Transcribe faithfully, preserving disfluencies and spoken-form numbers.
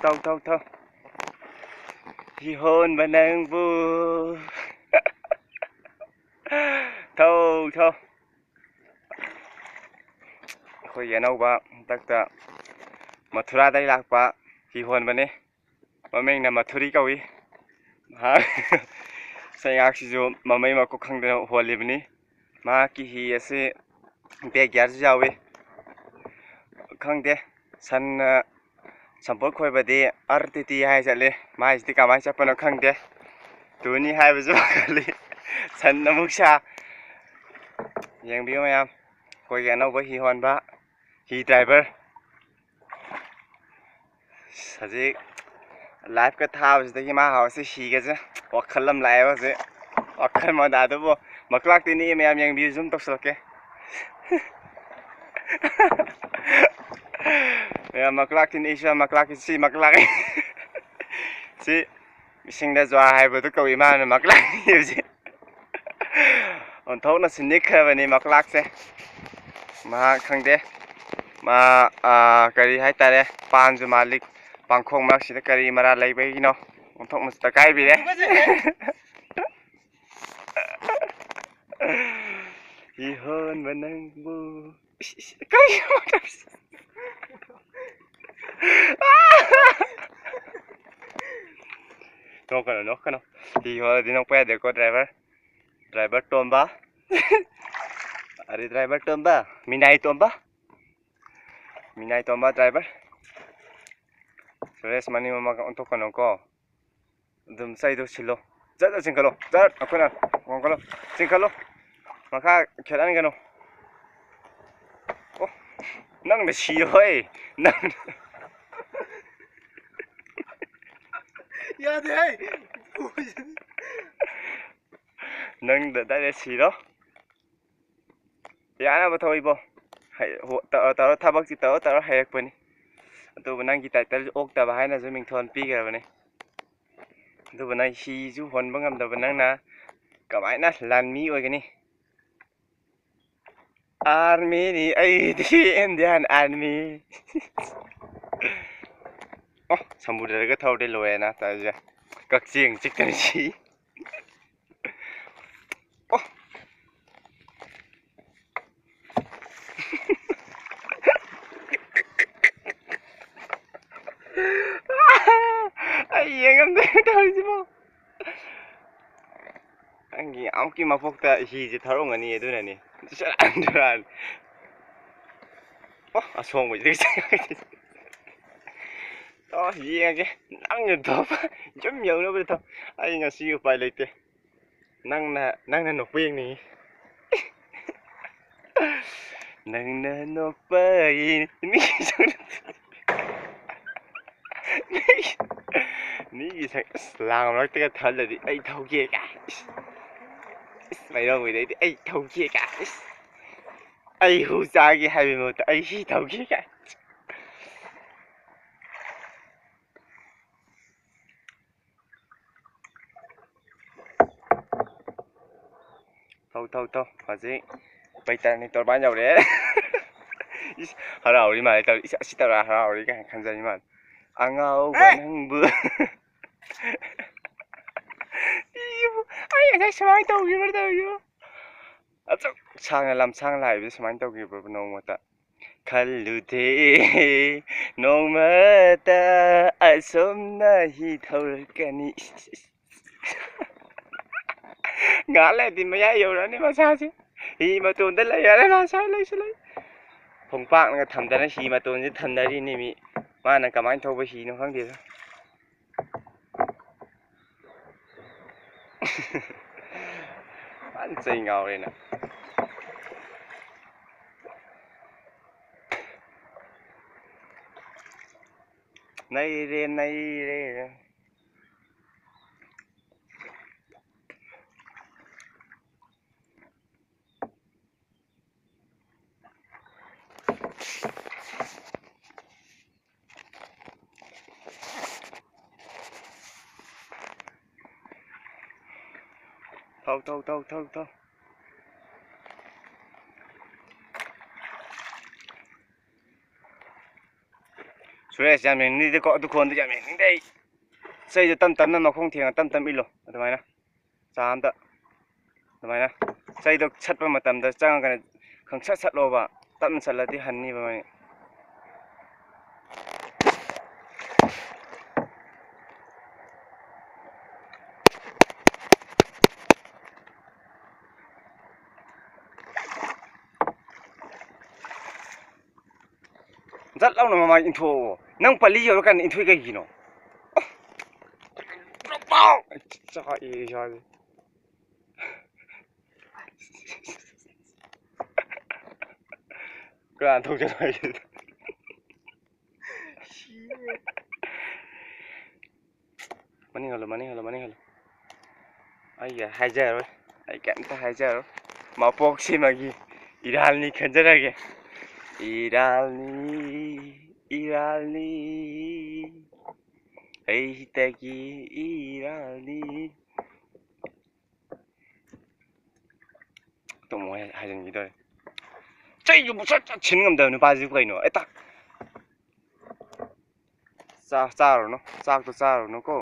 Thok, thok, thok. Hi hwn ba nang bo? Thok, thok. Khoi ya nau ba, tak ta. Mathura dai lak ba, hi hwn ba ne? Mameng na mathuri kawi. Ha. Sai ngak si ju mamai ma ko khang de holi bini. Ma ki hi ase bag yar jawi. Khang de san, ah, sampur khoi ba de R T T hai jale. Ma is de kamai chapano khang de. Tuni hai ba ju kali. San na muksa. Yang biyo ya. Khoi ya nau ba hi hwn ba. Hi driver. Sajik life ka tha bajda ki ma hao se hi ka je. Wakhalam lai ba je. Wakhal ma da do bo. Maklak tini me am yang bi zum tok sal ke. Ya maklak tini isha maklak si maklak. Si sing da jwa hai bo to ko iman maklak. Onthok no sinik khe bani maklak se. Ma khang de. Ma, ah, kari hai tare panju malik pangkhok mak sida kari mara lai bai no. Onthok no sita kai bire. Ihon manang bu. Kai. Nokano, nokano. Ihon dinok pa de ko driver. Driver tomba. Ari driver tomba. Minai tomba. Minai tomba driver. Rest mani mama ka ontok kono ko. Dum sai do silo. Jat jat singkalo. Jat akona. Ngongkalo. Singkalo. Maka khelan gano. Oh. Nang de si hoi. Nang. Ya de hai. Nang da da de siro. Yana bo thoi bo. Hai, ho, ta, ta, thabak si ta, ta, hai ek pani. Tu bo nang ki tai tal ok ta bahai na juming thon pi ga bani. Tu bo nang si ju hon bangam da bo nang na. Kamai na lan mi oi gani. Army ni, ai, di Indian Army. Oh, samudra ga thau de loya na ta ja. Kakching chik tani si. Oh. Ai, yang am de thau ji mo. Ang ki, ang ki mapok ta hi je tharo ngani edu nani. Duran, duran. Oh, asong bai. Oh, ye ke. Nang ne do. Jom yau no beto. Ai ngasi upai laite. Nang na, nang na nokpui ni. Nang na nokpui ni. Ni isang lang rak teka thal di ai thau ke ka. Is mai rong wi dai ai thau ke ka. Ai hu sa ki hai mo ta ai hi thau ke ka. Thau, thau, thau. Haji. Paitar ni tor banjau re. Is, hara ori mai tau. Is, asi tau hara ori kan khanjani man. Angau banang bu. Ibu, ai, ai, semai tau, ibu tau, ibu. Achok, sang lam sang lai, ibu semai tau, ibu nong mata. Khallu de, nong mata, asom na hi thor kani. Ngale di maya yora ni masa si. Hi ma tun de la yare masa lai sulai. Phong pak na tham da na hi ma tun ji tham da ri ni mi. Ma na kamai thok ba hi no khang dia. An chai ngau re na. Nai re, nai re. Thau, thau, thau, thau, thau. Rest jam ni de ko du khon de jam ni de. Sai de tam tam na nokhong theng tam tam ilo. Adamai na. Cham da. Adamai na. Sai do chat pa ma tam da chang kan khang chat chat lo ba. Tam chat la di han ni ba mai. Jat lau no mama intho. Nang pali yo kan intho kai gino. Cha e ya. Kan thok jai. Mani halo, mani halo, mani halo. Aiya, hajar. Ai kan ta hajar. Ma pok si magi. Iral ni khanjara ge. Iral ni, iral ni. Ei hitaki iral ni. Tomo hai, hai jani doi. Chai ju busa chin ngam da ni baji kai no. Eta. Cha, cha ro no. Cha to cha ro no ko.